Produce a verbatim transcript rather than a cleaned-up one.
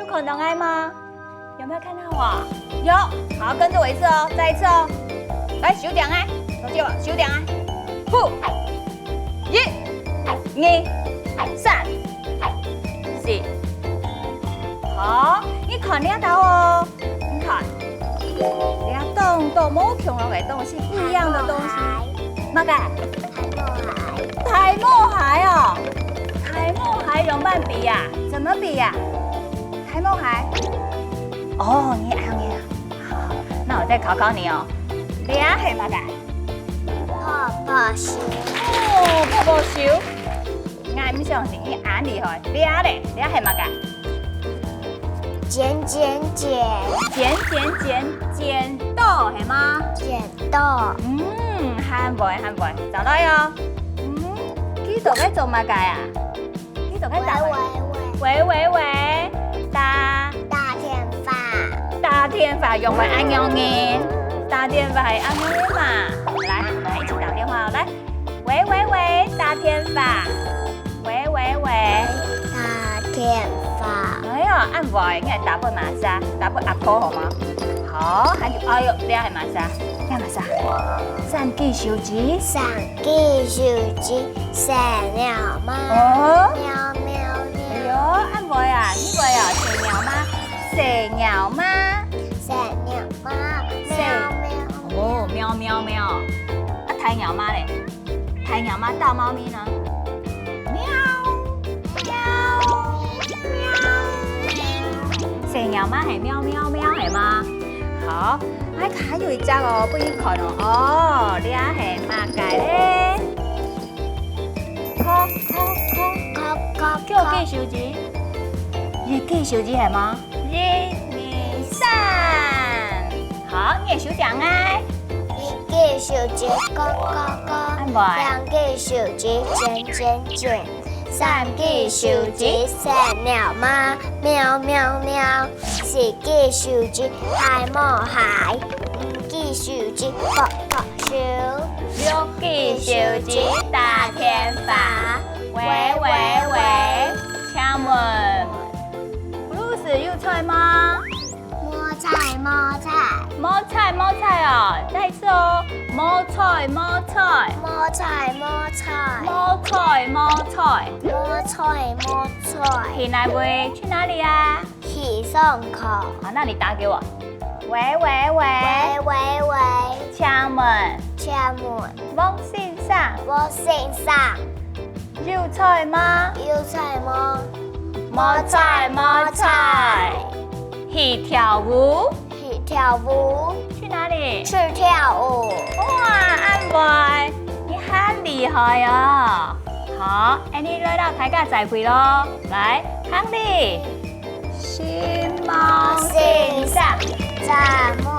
有看到𠊎嗎？有沒有看到我？有，好，跟著我一次哦，再一次哦。來，收定啊，同學們，收定啊。呼，一、二、三、四。好，你看這兜哦，你看，這當多無共樣个東西，不一樣的東西。麼个？ 大毛蟹。大毛蟹哦，大毛蟹仰般比啊？怎麼比啊？大毛蟹？哦，你恁樣啊。好，那我再考考你哦。這係麼个？泡泡球。哦，泡泡球。𠊎毋相信你恁厲害。這咧，這係麼个？ 剪剪剪。剪剪剪，剪刀係嗎？剪刀。嗯，還會，還會，再來哦。嗯，佢到底做麼个啊？佢到底做麼个？喂喂喂。喂喂喂，打。打電話。打電話仰會恁樣呢？打電話係恁樣个嘛。來，來，一起打電話哦，來。 喂喂喂，打電話。喂喂喂。打電話。哎喲，恁會，你來打分麼儕？打分阿婆好嗎？好，還有，哎喲，這係麼儕？這麼儕？三G手機。三G手機，小鳥貓。哦。喵喵喵。哎喲，恁會啊，你會啊，小鳥嗎？小鳥嗎？小鳥貓，喵喵。哦，喵喵喵。啊，大鳥嗎咧？ 大鳥嗎？大貓咪呢？喵，喵，喵。小鳥嗎？係喵，喵，喵，係嗎？好，還，還有一隻哦，分你看哦。哦，這係麼个咧？叩，叩，叩。叩，叩，叩。叫計數機。你計數機係嗎？一、二、三。 好，你个手掌啊。一个手指，咯咯咯。恁會。兩个手指，尖尖尖。三个手指，三个手指，小鳥貓，喵喵喵。四个手指，大毛蟹。五个手指，噗噗咻。六个手指，打電話。喂喂喂，請問，Bruce有在嗎？ 無在，無在。無在，無在哦，再一次哦，無在，無在。無在，無在。無在，無在。無在，無在。去哪位？去哪裡啊？去上課。好，那你打給我。喂喂喂。喂喂喂。請問。請問。黃先生。黃先生。 有在嗎？有在無？無在，無在。去跳舞。去跳舞。去哪裡？去跳舞。哇，恁會，你很厲害哦！好，恁呢來摎大家再會囉。來，行禮。 承蒙先生。讚美